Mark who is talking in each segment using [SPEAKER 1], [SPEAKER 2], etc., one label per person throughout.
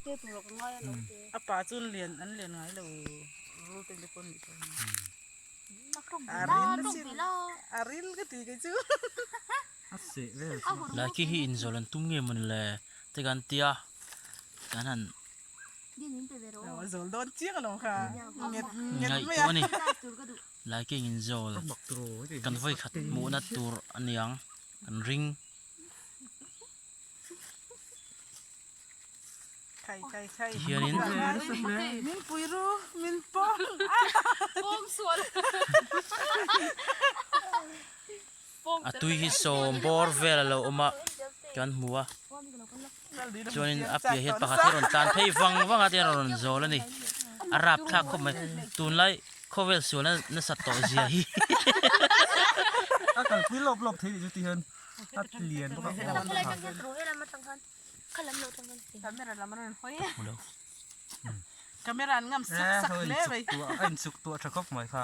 [SPEAKER 1] Te tur ka ngai a lo te.
[SPEAKER 2] A pa chu lian an lian ngai lo rul te te pawh nih chuan.
[SPEAKER 1] A ril
[SPEAKER 2] sin a ril ka ti kei chu.
[SPEAKER 3] A seh vel
[SPEAKER 1] chu.
[SPEAKER 4] Laikhi hi inzawl an tum nge mawni le te kan tia kan han
[SPEAKER 2] Zawl dawn chiang alawm kha nget nget mai a.
[SPEAKER 4] Ngaihtuah a ni. Laikhi inzawl kan vawi khat hmuhna tur a niang kan ring.
[SPEAKER 2] Khai khai khai.
[SPEAKER 4] Tihianin.
[SPEAKER 2] Min pui ru min pawng.
[SPEAKER 1] Pawng sual.
[SPEAKER 4] A tui hi sawm bawr vel a lo awm a kan hmu a chuanin a piah hian pakhat hi a rawn tlan phei vang vang a tin a rawn zawl a ni a rap thlak khawp mai tunlai khawvel sualna nasat tawh zia hi.
[SPEAKER 3] A kalpui lawp lawp thei tih chu ti hian a lian bawk a aw
[SPEAKER 4] Hmu lo.
[SPEAKER 2] Camera an ngam sak sak hle mai.
[SPEAKER 3] A inchuk tuah tha khawp mai kha.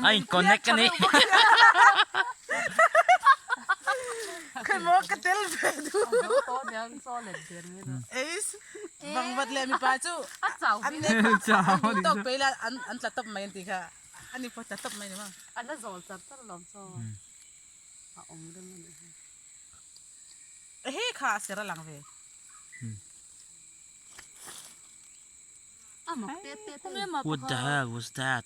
[SPEAKER 4] A in connect a ni.
[SPEAKER 2] Khawi maw ka tel ve duh. Eis bang vat leh mipa chu an nek an duh tawk pei la an tla tawp mai an tih kha. Ani pawh tla tawp mai ni maw.
[SPEAKER 1] A la zawl char char alawm chaw. A awm reng a nih hi.
[SPEAKER 2] Ehe kha a ser a lang ve.
[SPEAKER 4] What the hell was that?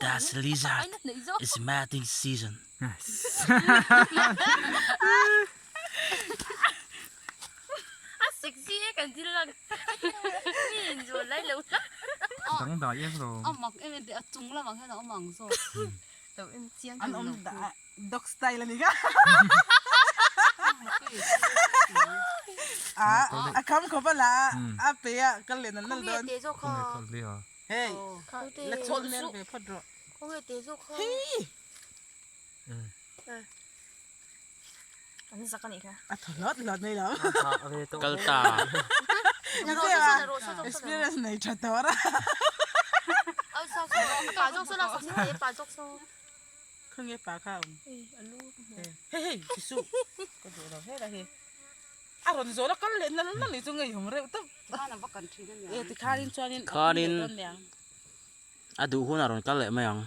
[SPEAKER 4] That's lizard. It's mating season.
[SPEAKER 3] Dangdai em lo.
[SPEAKER 2] An awm dah dog style a ni kha. A a kham khawp a la a pe a ka len an nal dawn. Hei la chhawlh nen ve phawt rawh. Hei. A thaw hlawt hlawt mai lo.
[SPEAKER 4] Kal ta.
[SPEAKER 2] Experience nei tha tawh ra. Khawnge pa kha a awm. Hei hei Jisu ka duh lo hle hi. A rawn zawl a kal leh nal nal ni chu ngeiawm reuh tawp. E tikhanin chuanin
[SPEAKER 4] Khanin a duh hunah rawn kal leh mai ang.